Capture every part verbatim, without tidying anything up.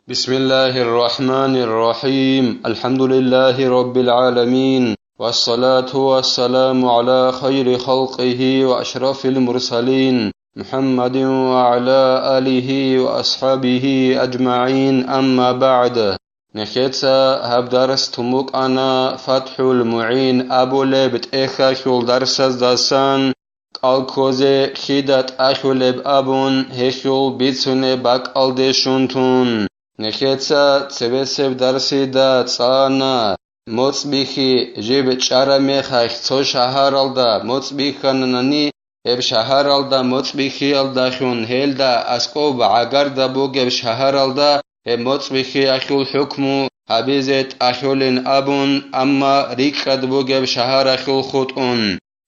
بسم الله الرحمن الرحيم. الحمد لله رب العالمين. والصلاة والسلام على خير خلقه وأشرف المرسلين محمد وعلى آله وأصحابه أجمعين. أما بعد. Нехеца гьаб дарс тумукъана ФатхӀул МугӀин абулеб тӀехьалъул дарсаздасан, кӀал ккозе хида тӀахьулеб абун, гьелъул бицунеб бакӀалде щун тун. Нехеца цебесеб дарсида цӀана моцӀ бихьи, жиб чӀараб мехалъ цо шагьаралда моцӀ бихьананани, гьеб шагьаралда моцӀ бихьиялдалъун гьелда аскӀоб гӀагарда бугеб шагьаралда гьеб моцӀ бихьиялъул хӀукму гьабизе тӀахьулин абун, амма рикӀкӀад бугеб шагьаралъул хутӀун.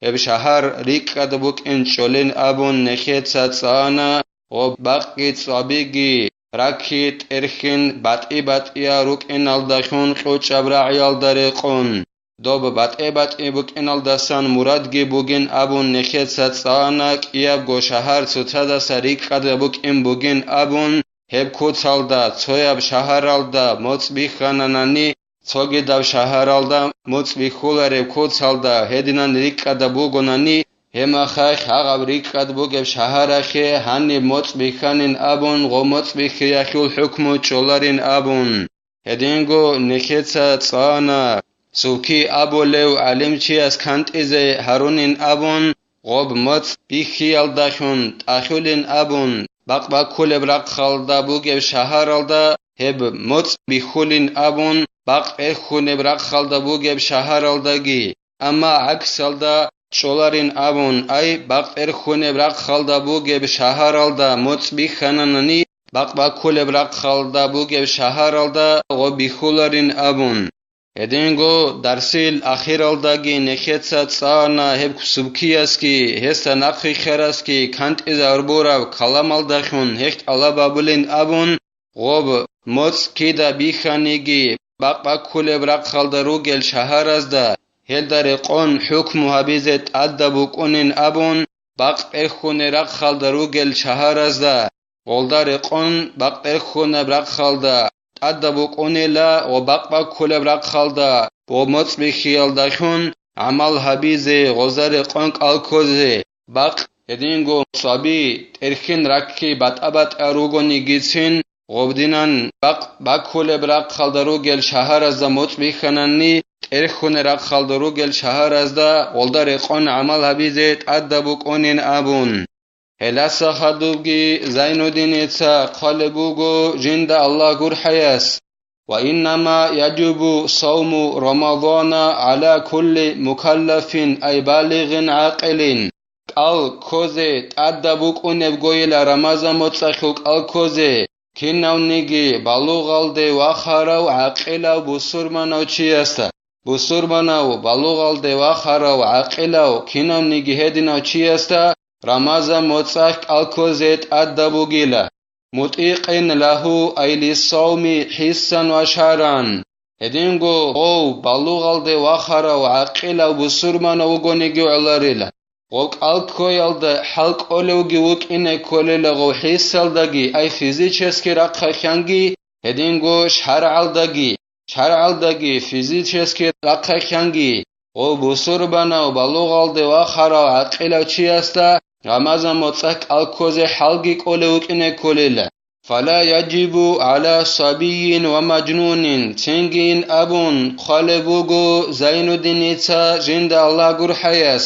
Гьеб шагьар рикӀкӀад букӀин чӀолин абун нехеца цӀана, гъоб бакъги цӀвабиги, ракки тӀерхьин батӀи-батӀиял рукӀиналдалъун кьучӀаб рагӀиялда рекъон. Доб батӀи-батӀи букӀиналдасан мурадги бугин абун нехеца цӀана, кӀиябго шагьар цоцадаса рикӀкӀад букӀин бугин абун, гьеб куцалда, цояб шагьаралда моцӀ бихьананани, цогидаб шагьаралда моцӀ бихьулареб куцалда гьединан рикӀкӀада бугонани, гьеб мехалъ гьагъаб рикӀкӀад бугеб шагьаралъе гьаниб моцӀ бихьанин абун, гъо моцӀ бихьиялъул хӀукму чӀоларин абун. Гьединго нехеца цӀана, субки абулев гӀалимчияс кантӀизе гьарунин абун, гъоб моцӀ бихьиялдалъун тӀахьулин абун, бакъ баккулеб рахъалда бугеб шагьаралда гьеб моцӀ бихьулин абун, бакъ тӀерхьунеб рахъалда бугеб шагьаралдаги, амма гӀаксалда чӀоларин абун, ай, бакъ тӀерхьунеб рахъалда бугеб шагьаралда моцӀ бихьананани, бакъ баккулеб рахъалда бугеб шагьаралда гъо бихьуларин абун. Гьединго дарсил ахиралдаги нехеца цӀана гьеб субкиясги, гьесда нахъвилълъарасги кантӀизарураб каламалдалъун гьелъ тӀалаб гьабулин абун, гъоб моцӀ кида бихьаниги, бакъ баккулеб рахъалда ругел шагьаразда, гьелда рекъон хӀукму гьабизе тӀадаб букӀунин абун, бакъ тӀерхьунеб рахъалда ругел шагьаразда, гъолда рекъон бакъ тӀерхьунеб рахъалда тӀадаб букӀунила ва бакъ баккулеб рахъалда ва моцӀ бихьиялдалъун гӀамал гьабизе, гъозда рекъон кӀал ккозе, бакъ гьединго цӀваби, тӀерхьин ракки батӀа-батӀа ругонигицин, гъобдинан бакъ баккулеб рахъалда ругел шагьаразда моцӀ бихьанани, тӀерхьунеб рахъалда ругел шагьаразда гъолда рекъон гӀамал гьабизе тӀадаб букӀунин абун. Гьеласа хадубги Зайнуддиница хъвалеб буго, жинда Аллагь гурхӀаяс: «Ва иннама яжибу савму Рамадана гӀала кулли мукаллафин ай балигъин гӀакъилин». КӀал ккозе тӀадаб букӀунебгойила Рамазан моцӀалъул кӀал ккозе, кинавниги балугъалде вахарав гӀакъилав бусурманав чиясда, бусурманав балугъалде вахарав гӀакъилав кинавниги гьединав чиясда Рамазан моцӀалъ кӀал ккозе тӀадаб бугила. «МутӀикъин лагьу ай лиссавми хӀиссан ва шаргӀан». Гьединго гъов балугъалде вахарав гӀакъилав бусурманав вугониги гӀоларила. Гъов кӀал ккоялда хӀал кӀолевги вукӀине кколела гъов хӀисалдаги, ай физически рахъалъанги, гьединго шаргӀалдаги, шаргӀалдаги физически рахъалъанги, гъов бусурбанав балугъалде вахарав гӀакъилав чиясда Рамазан моцӀалъ кӀал ккозе хӀалги кӀолев вукӀине кколела. «Фала яжибу гӀала сабийин ва мажнунин», цинги ин абун хъвалеб буго Зайнуддиница, жинда Аллагь гурхӀаяс,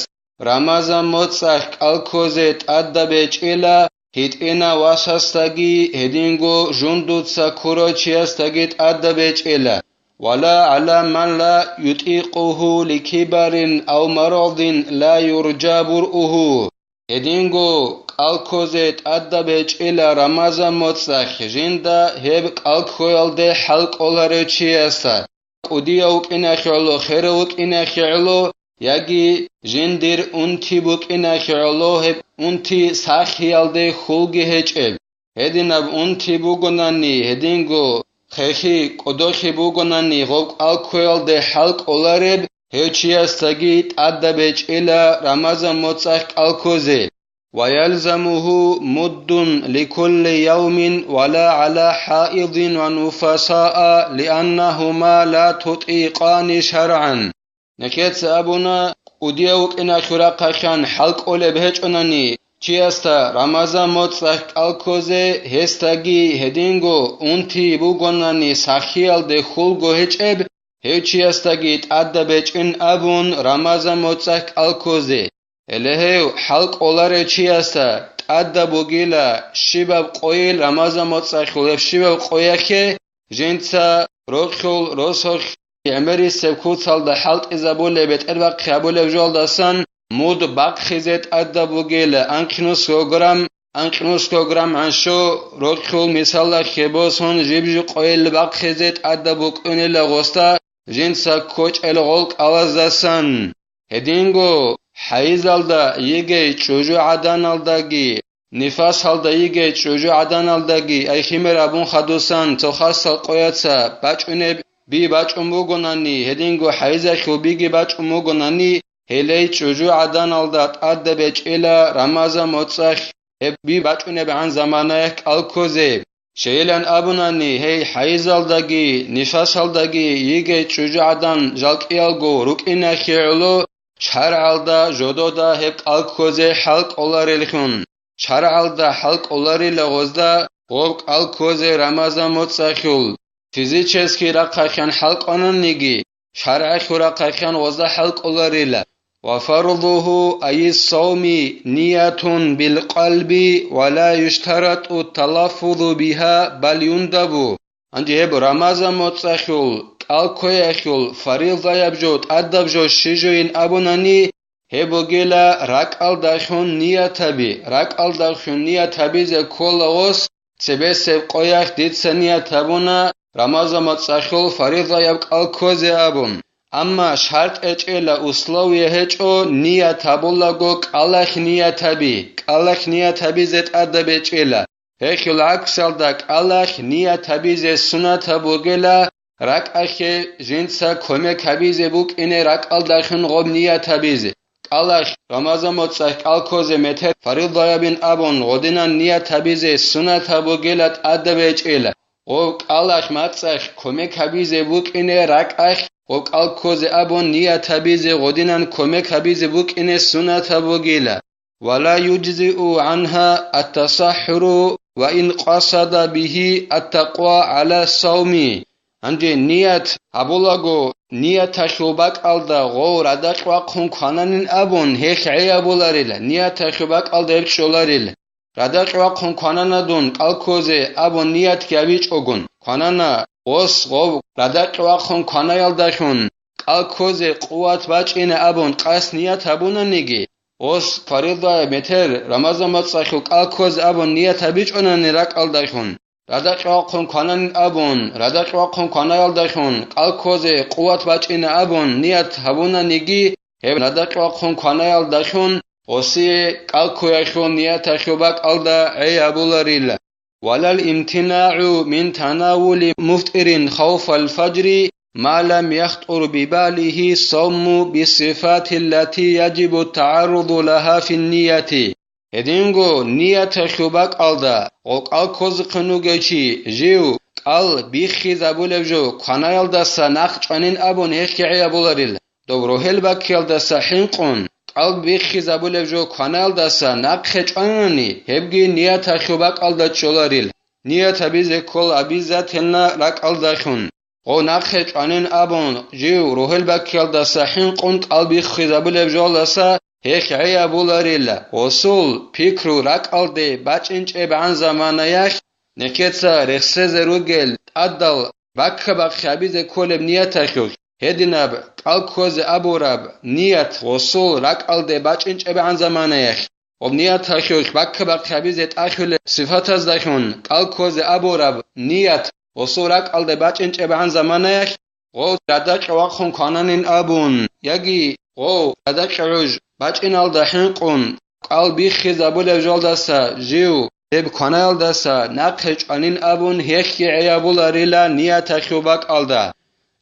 Рамазан моцӀалъ кӀал ккозе тӀадаб гьечӀила гьитӀинав васасдаги, гьединго жундуца ккурав чиясдаги тӀадаб гьечӀила. «Вала гӀала ман ла ютӀикъугьу ликибарин ав марадин ла юржа буръугьу». Гьединго кӀал ккозе тӀадаб гьечӀила Рамазан моцӀалъ жинда гьеб кӀал ккоялде хӀал кӀоларев чиясда, кӀудияв вукӀиналъе гӀоло, херав вукӀиналъе гӀоло, яги жиндир унти букӀиналъе гӀоло, гьеб унти сахлъиялде хьулги гьечӀеб. Гьединаб унти бугонани, гьединго хехи кӀодохи бугонани, гъоб кӀал ккоялде хӀал кӀолареб гьев чиясдаги тӀадаб гьечӀила Рамазан моцӀалъ кӀал ккозе. ويلزمه مد لكل يوم ولا على حائض ونفساء لأنهما لا تطيقان شرعا. Нехеца абуна, кӀудияв вукӀиналъул рахъалъан хӀалкӀолеб гьечӀонани чиясда Рамазан моцӀалъ кӀал ккозе, гьесдаги гьединго унти бугонани сахлъиялде хьулго гьечӀеб, гьев чиясдаги тӀадаб гьечӀин абун Рамазан моцӀалъ кӀал ккозе. Гьеле гьев хӀалкӀоларев чиясда тӀадаб бугила щибаб къойил Рамазан моцӀалъул, гьеб щибаб къоялъе жинца рокьул росулъ гӀемерисеб куцалда хӀалтӀизабулеб, бетӀербахъи гьабулеб жоялдасан муд бахъизе тӀадаб бугила, анкьнусго грамм, анкьнусго грамм гӀанщо, рокьул мисалалъе босун, жиб-жиб къойил бахъизе тӀадаб букӀунила гъосда жинца ккочӀел гъол кӀалаздасан. Гьединго хӀайизалда йигей чӀужугӀаданалдаги, нифасалда йигей чӀужугӀаданалдаги, ай химер абун хадусан цо хасал къояца бачӀунеб би бачӀун бугонани, гьединго хӀайизалъул биги бачӀун бугонани, гьелей чӀужугӀаданалда тӀадаб гьечӀила Рамазан моцӀалъ гьеб би бачӀунебгӀан заманаялъ кӀал ккозе. Щайилан абунани, гьей хӀайизалдаги нифасалдаги йигей чӀужугӀадан жал кӀиялго рукӀиналъе гӀоло, шаргӀалда жодода гьеб кӀал ккозе хӀалкӀолареллъун. ШаргӀалда хӀалкӀоларила гъозда гъоб кӀал ккозе Рамазан моцӀалъул. Физический рахъалъан хӀалкӀвананиги, шаргӀалъул рахъалъан гъозда хӀалкӀоларила. وفرضه أي الصوم نية بالقلب ولا يشترط التلفظ بها بل يندب. Гьанже гьеб Рамазан моцӀалъул кӀал ккоялъул фаризаяб жо, тӀадаб жо щижойин абунани, гьеб бугила ракӀалдалъун ният гьаби, ракӀалдалъун ният гьабизе ккола гъос, цебесеб къоялъ дица ният гьабуна Рамазан моцӀалъул фаризаяб кӀал ккозе абун. Амма шартӀ гьечӀела, условие гьечӀо, ният гьабулаго кӀалалъ ният гьаби, кӀалалъ ният гьабизе тӀадаб гьечӀела. Гьелъул гӀаксалда кӀалалъ ният гьабизе сунатаб бугела, ракӀалъе жинца кумек гьабизе букӀине ракӀалдалъун гъоб ният гьабизе. КӀалалъ Рамазан моцӀалъ кӀал ккозе метер фаризаябин абун гъодинан ният гьабизе сунатаб бугела, тӀадаб гьечӀела. Гъоб кӀалалъ мацӀалъ кумек гьабизе букӀине ракӀалъ гъоб кӀал ккозе абун ният гьабизе гъодинан кумек гьабизе букӀине сунатаб бугела. ولا يجزئ عنها التسحر وإن قصد به التقوى على الصوم. Гьанже ният гьабулаго, нияталъул бакӀалда гъов радакь вахъун квананин абун, гьелъ гӀей гьабуларила, нияталъул бакӀалда гьеб чӀоларила. Радакь вахъун кванана дун кӀал ккозе абун ниятги гьабичӀогун, кванана, гъос гъов радакь вахъун кванаялдалъун кӀал ккозе къуват бачӀина абун къасд ният гьабунаниги, гъос фаризаяб метер Рамазан моцӀалъул кӀал ккозе абун ният гьабичӀонани ракӀалдалъун, радакь вахъун квананин абун, радакь вахъун кванаялдалъун кӀал ккозе къуват бачӀина абун ният гьабунаниги, гьеб радакь вахъун кванаялдалъун гъосие кӀал ккоялъул нияталъул бакӀалда гӀей гьабуларила. ولا الامتناع من تناول مفطر خوف الفجر ما لم يخطر بباله الصوم بالصفات التي يجب التعرض لها في النية. Гьединго нияталъул бакӀалда гъокӀал ккозехъин вугев чи жив кӀал биххизабулеб жо кванаялдаса нахъ чӀванин абун гьехъе гӀей гьабуларила. Дов рогьел баккиялдаса хӀинкъун, кӀал биххизабулеб жо кванаялдаса нахъе чӀванани, гьебги нияталъул бакӀалда чӀоларил. Ният гьабизе ккола обязательно ракӀалдалъун. Гъов нахъе чӀванин абун, жив рогьел баккиялдаса хӀинкъун кӀал биххизабулеб жоялдаса гьелъ гӀей гьабуларила. Гъосул пикру ракӀалде бачӀинчӀебгӀан заманаялъ, нехеца рехсезе ругел тӀадал баккабахъи гьабизе кколеб нияталъулъ, гьединаб кӀал ккозе абураб ният гъосул ракӀалде бачӀинчӀебгӀан заманаялъ, гъоб нияталъулъ баккабахъи гьабизе тӀахьулеб сифатаздалъун кӀал ккозе абураб ният гъосул ракӀалде бачӀинчӀебгӀан заманаялъ, гъов радакьа вахъун квананин абун, яги гъов радакьа гӀуж бачӀиналда хӀинкъун, кӀал биххизабулеб жоялдаса жив гьеб кванаялдаса нахъе чӀванин абун гьехъе гӀей гьабуларила нияталъул бакӀалда.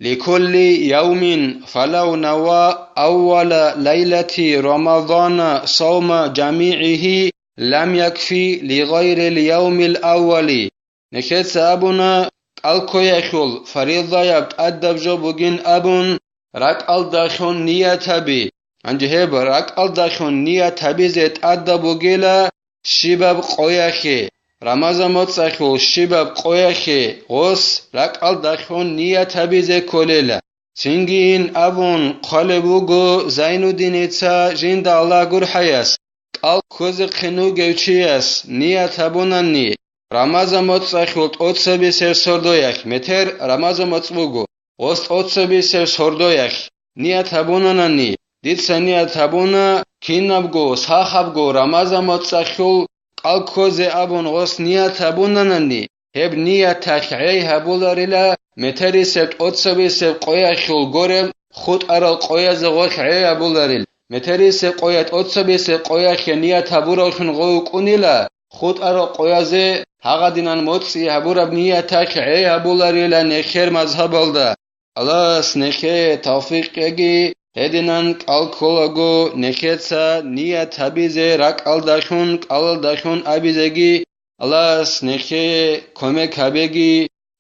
لكل يوم فلو نوى أول ليلة رمضان صوم جميعه лам якфи ли гъайрил явмил аввали. Нехеца абуна, кӀал ккоялъул фаризаяб тӀадаб жо бугин абун, ракӀалдалъун ният гьаби. Гьанже гьеб ракӀалдалъун ният гьабизе тӀадаб бугила щибаб къоялъе, Рамазан моцӀалъул щибаб къоялъе гъос ракӀалдалъун ният гьабизе кколела. Цинги ин абун хъвалеб буго Зайнуддиница жинда Аллагь гурхӀаяс, кӀал ккозехъин вугев чияс ният гьабунани, Рамазан моцӀалъул тӀоцебесеб сордоялъ, метер Рамазан моцӀ буго, гъос тӀоцебесеб сордоялъ ният гьабунанани, дица ният гьабуна, кинабго сахабго Рамазан моцӀалъул кӀал ккозе абун гъос ният гьабунанани, гьеб нияталъ гӀей гьабуларила метерисеб тӀоцебесеб къоялъул горел хутӀарал къоязе гъолъ гӀей гьабуларил. Метерисеб къоя тӀоцебесеб къоялъе ният гьабуравлъун гъов вукӀунила, хутӀарал къоязе гьагъадинан моцӀи гьабураб нияталъ гӀей гьабуларила нехер мазгьабалда. Аллагьас нехее тавфикъ кьеги, гьединан кӀал кколаго нехеца ният гьабизе ракӀалдалъун, кӀалалдалъун абизеги, Аллагьас нехее кумек гьабеги,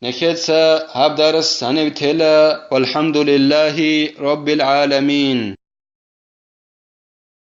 нехеца гьаб дарс гьаниб тела. Валхамдулиллагьи раббил гӀаламин.